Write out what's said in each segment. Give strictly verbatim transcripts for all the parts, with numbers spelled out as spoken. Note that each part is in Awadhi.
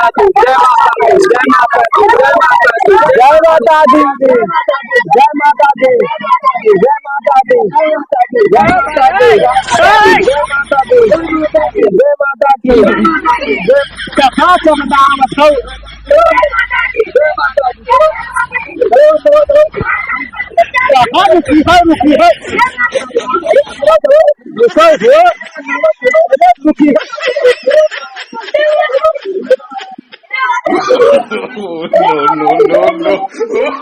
जय माता दी, जय माता दी, जय माता दी, जय माता दी, जय माता दी, जय माता दी, जय माता दी, जय माता दी, जय माता दी, जय माता दी। No, no, no, no।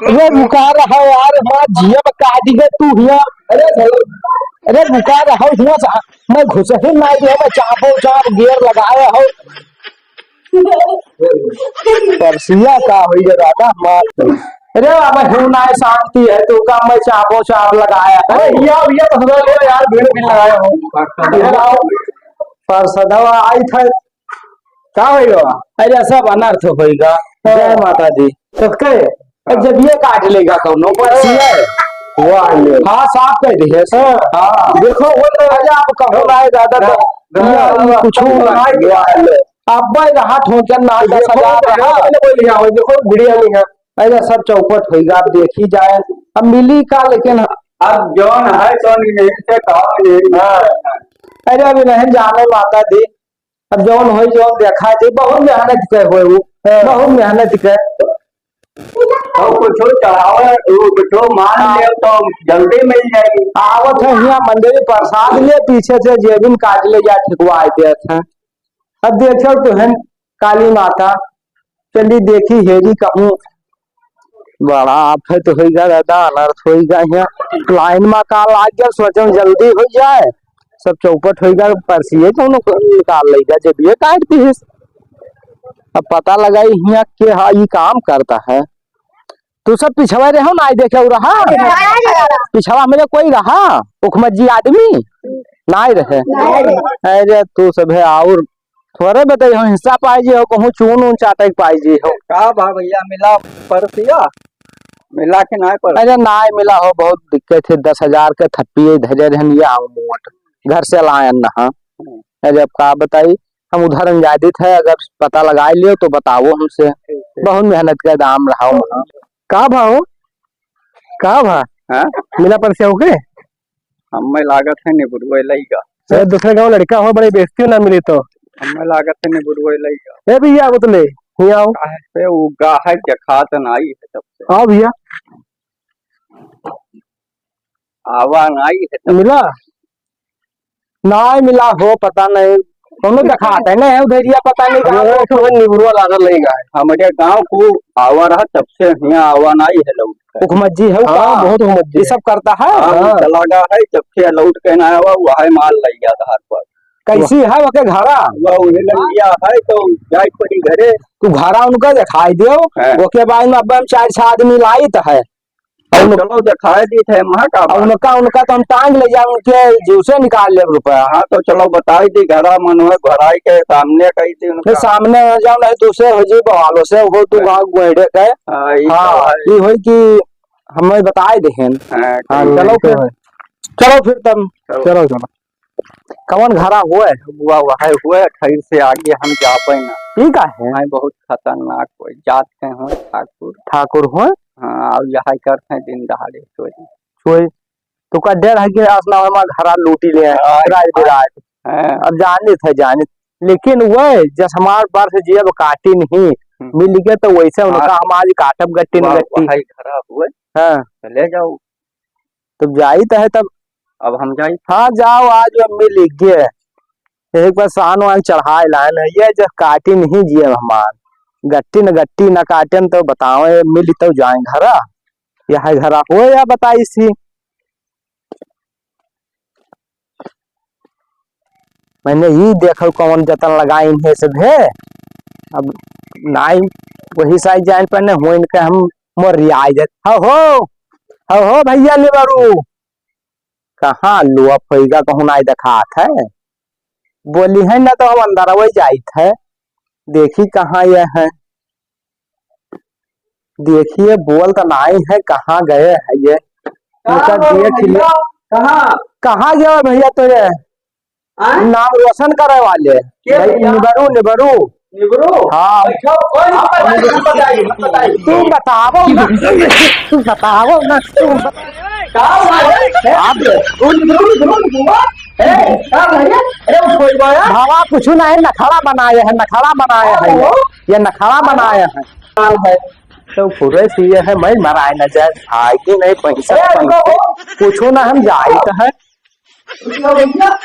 अरे रुका रहा यार, हमारा जिया बता दी है तू हिया। अरे, अरे रुका रहा, हुआ सा, मैं घुस ही नहीं दिया, मैं चापो चाप गियर लगाया हूँ। परसिया का होई रे दादा हमार। अरे अब हूँ ना शांति है, तू का मैं चापो चाप लगाया है। अरे भैया, भैया, तो सुधर लो यार, भीड़ भी लगाया हूँ। परसदवा आई था, का होई बा? अरे सब अनर्थ होइगा। हाँ। जय माता दी। तो के? अब जब ये काट लेगा कौनो पर हाँ। वाह, ये। हाँ, साफ कह दिए। हाँ। हाँ। देखो, वो तो राजा आप कहो ना है दादा, तो हाँ। ये कुछ हाँ। ना है। अब भाई रहा ठोंचन ना ये दस हजार देखो, रहा। मैंने कोई लिया हो, देखो, वीडियो में है। अरे सब चौपट होइगा, आप देखी जाए। अब मिली का, लेकिन अब जौन है, जौन यही से काम यही है। अरे अभी नहीं जाने माता दी, अब जौन होई, जौन देखा जी, बहुत मेहनत के होए वो, हाँ। बहुत मेहनत के। और कुछो चढ़ावे, वो कुछो मान हाँ। ले तो जल्दी मिल जाई। आवत है हियाँ मंदिर प्रसाद ले, पीछे से जेबिन काट ले जा, ठिकवाए देत है। अब देखो तो है काली माता, चली देखी हेरी कहूँ। बड़ा आफत होइगा दादा, अनर्थ होइगा यहाँ। लाइन में का लाग गया, सोचम जल्दी हो जाए, सब चौपट होइगा, परसिए कौनो निकाल लेगा, जब ये काट दिहिस। अब पता लगाई हियाँ के हा, ई काम करता है। तू सब पिछवा रहो, नाई देखे रहा। पिछवा मेरे कोई रहा, उखमत जी आदमी नाई रहे। अरे तू सब है और थोड़े बताई हो, हिस्सा पाई जी हो, कहूँ चून ऊन चाटे के पाई जी हो। का भा भैया, मिला परसिया? मिला के ना पर अरे नाई मिला हो, बहुत दिक्कत है, दस हजार के थप्पी धरे रहन, ये आओ मोट घर से लायन ना। हाँ। अरे अब का बताई, हम उधर अंजादित है, अगर पता लगाए लियो तो बताओ हमसे। ठीक, ठीक। बहुत मेहनत का दाम रहा हो। का भाव? का भा? हाँ? मिला परसिया हो के? हमें लागत है निबुरुआ लइगा। ए, दूसरे गाँव लड़का हो, बड़े बेइज्जती ना मिली तो। हमें लागत है निबुरुआ लइगा। ए भैया, वो तो ले, ये आओ। काहे से उगा है, जखात नाई है सबसे। आओ भैया। आवा नाई है तब। मिला? नाई मिला हो, पता नहीं। कौनो देखात है, नहीं है उधरिया, पता नहीं कहाँ अरे, पे। तो निबुरुआ लागल नहीं गा है। हमरे गाँव को आवा रहा, तब से हियाँ आवा नाई है लौट के। हुकमत जी है, हाँ, का? बहुत हुकमत जी ये है। सब करता है? हाँ, हाँ। चला गा है, जब से लौट के ना आवा, वह माल लइगा धार पर। कैसी है ओके घरा? वह उहे लंगिया है, तो जाए पड़ी घरे। तू घरा उनका दिखाई देव, हाँ। ओके बाद में अब हम चार छह आदमी लाइत है। और उन- चलो, दिखाई दी थे, वहाँ का और बात। उनका, उनका तो हम टांग ले जाए, उनके जेब से निकाल लेब रुपया। हाँ, तो चलो, बताई दी, घरा मनोहर घराई के सामने कही थी उनका। फिर सामने आ जाओ, नहीं तो उसे हो जी बवालो से, वो तू हाँ। वहाँ गोइडे के। हाँ, ई हाँ, तो है। ई होई कि हमें बताए देहेन। हाँ, हाँ, ठीक चलो है। फिर, चलो फिर तब। चलो। चलो, चलो। कवन घरा हुए? बुआ, वह हुए, खैर से आगे हम जाबे ना। ई का है? हाँ, बहुत खतरनाक हुए। जात के हुए ठाकुर। ठाकुर हुए? हाँ, और यह करते हैं दिन दहाड़े चोरी। चोरी? तो का डर है कि आस ना हमार घरा लूटी ले आए, हाँ, रात बिरात। हाँ। अब जानित है, जानित। लेकिन वह जस हमार बर्फ जियब काटी नहीं, हम्म। मिल गया तो वैसे हाँ। उनका हम आज काटब गट्टी न वाह, गट्टी। वही घरा हुए। हाँ। तो ले जाओ। तब जाइत है तब। अब हम जाई। हाँ, जाओ, आज अब मिल गए। एक बार सान वान चढ़ाए लाए न, ये जो काटी नहीं जिए हमार। गट्टी न गट्टी न काटे न तो बताओ, ये मिल तो जाए घरा। यह घरा हो या बताई सी। मैंने ई देखो कौन जतन लगाइन है सब है। अब नाई वही साइज जाइन पर ने होइन के हम मोर रियाई देत। हो, हो, हो, हो भैया निबरू। कहाँ लुआ फैगा कहूँ नाई देखात है। बोली है ना तो हम अंदर वही जाइत है। देखी कहाँ यह है। देखिए, बोल तो नाई है, कहाँ गए है ये? का इनका बोल देख भैया? लिया। कहाँ? कहाँ गया भैया तो ये? आय? नाम रोशन करे वाले। के भाई, भैया? निबरू, निबरू। निगरू? हाँ। बैठो, ओए, हम बताई, हम बताई, हम बताई। तू बतावो ना, तू बतावो ना, तू बता-, का हुआ है? हैं? आप निगरू, निगरू, निगरू, हैं? का भैया? अरे, उठो, भैया। भावा, कुछ नहीं, नखड़ा बनाए हैं, नखड़ा बनाए हैं। हाँ, ये नखड़ा बनाए हैं। हाँ, है। तो पूरे सीए है, मैं मराए न जाए, भाई की नहीं, पैसा अरे, रुको, रुको। कुछ ना, हम जाए तो है। रुको, भैया।